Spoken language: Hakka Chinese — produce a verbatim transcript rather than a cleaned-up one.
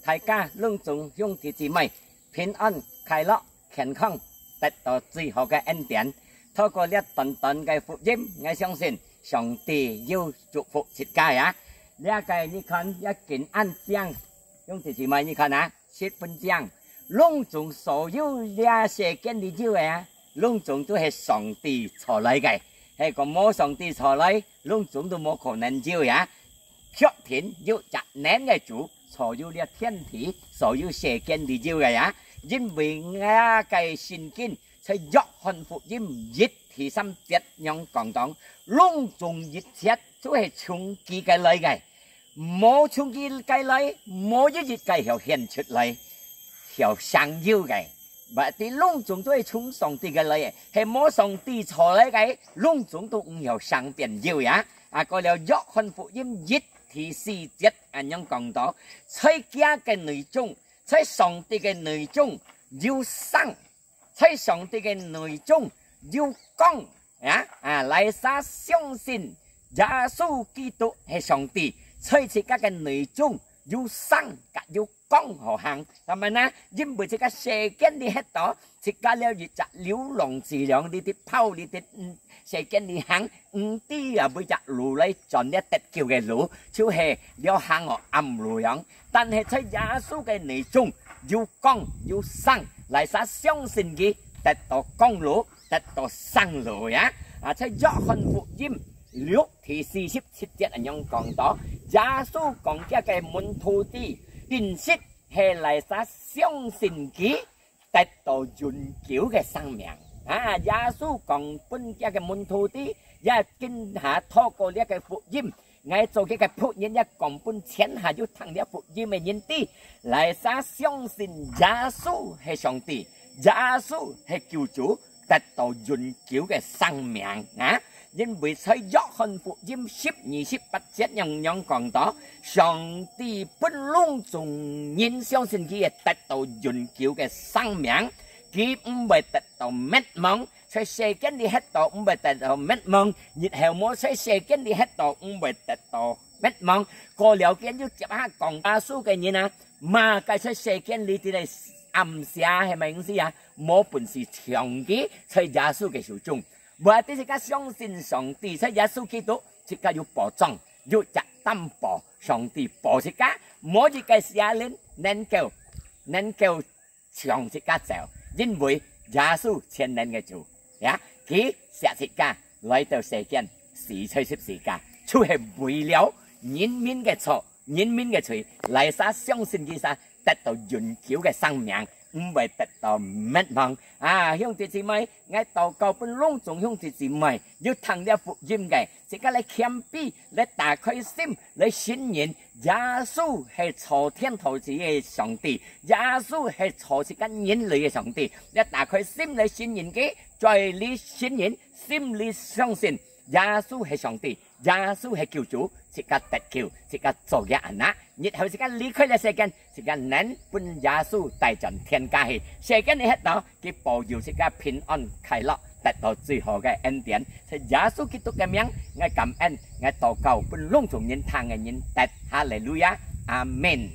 大家攏總兄弟姊妹平安、快樂、健康，得到最好个恩典。透過這短短个福音，𠊎相信上帝有祝福自家呀。這个你看，這經恁靚，兄弟姊妹，你看啊，十分靚，攏總所有這世間裡有个啊，攏總都係上帝造來个。係講無上帝造來，攏總都無可能有呀。 確定有隻能个主，造有這天地，造有世間裡有个呀。因為𠊎个聖經在約翰福音一第三節樣講到，攏總一切都係從佢个來个，無從佢个來，無一日个曉顯出來，曉生有个。Berarti攏總都係從上帝个來个，係無上帝造來个，攏總都毋曉生變有呀。啊，過了約翰福音一第四節恁樣講到，在佢个內中，在上帝个內中有生，在上帝个內中有光，啊，啊，哪儕相信耶穌基督係上帝，在自家个內中有生，甲有光好行。當然啦，因為自家世間裡歇到，自家了一隻流浪之樣，裡底跑，裡底，嗯，世間裡行，毋知啊，為隻路來轉了得救个路，就係了行哦暗路樣。但係在耶穌个內中，有光有生，哪儕相信佢，得到光路，得到生路呀。啊，在約翰福音六第四十七節恁樣講到，耶穌講佢个門徒知，真實係哪儕相信佢，得到永久个生命。啊，耶穌講分佢个門徒知，也今下透過這个福音，𠊎做佢个僕人，也講分天下有聽這福音个人知，哪儕相信耶穌係上帝，耶穌係救主，得到永久个生命啊！因為在約翰福音十二十八節樣樣講到，上帝分攏總人相信佢个得到永久个生命，佢毋會得到滅亡，在世間裡歇到毋會得到滅亡，日後無在世間裡歇到毋會得到滅亡。過了佢又接下講耶穌个人啊，麼个在世間裡底个暗邪係麼个意思啊？無本事搶佢在耶穌个手中。Berarti自家相信上帝，在耶穌基督，自家有保障，有隻擔保，上帝保自家，無一个邪靈能夠，能夠搶自家走，因為耶穌全能个主，呀，佢惜自家來到世間，死在十字架，就係為了人民个錯，人民个罪，哪儕相信佢儕得到永久个生命，毋會得到滅亡。啊，兄弟姊妹，𠊎禱告分攏總兄弟姊妹，有聽這福音个，自家來謙卑，來打開心，來承認耶穌係造天造地个上帝，耶穌係造自家人類个上帝，來打開心來承認佢，嘴裡承認，心裡相信耶穌係上帝，耶穌係救主，自家得救，自家做佢个anak。日後自家離開這世間，自家能分耶穌帶轉天家去。世間裡歇到，佢保佑自家平安快樂，得到最好个恩典。在耶穌基督个名，𠊎感恩，𠊎禱告，分攏總人聽个人得。哈利路亞，阿門。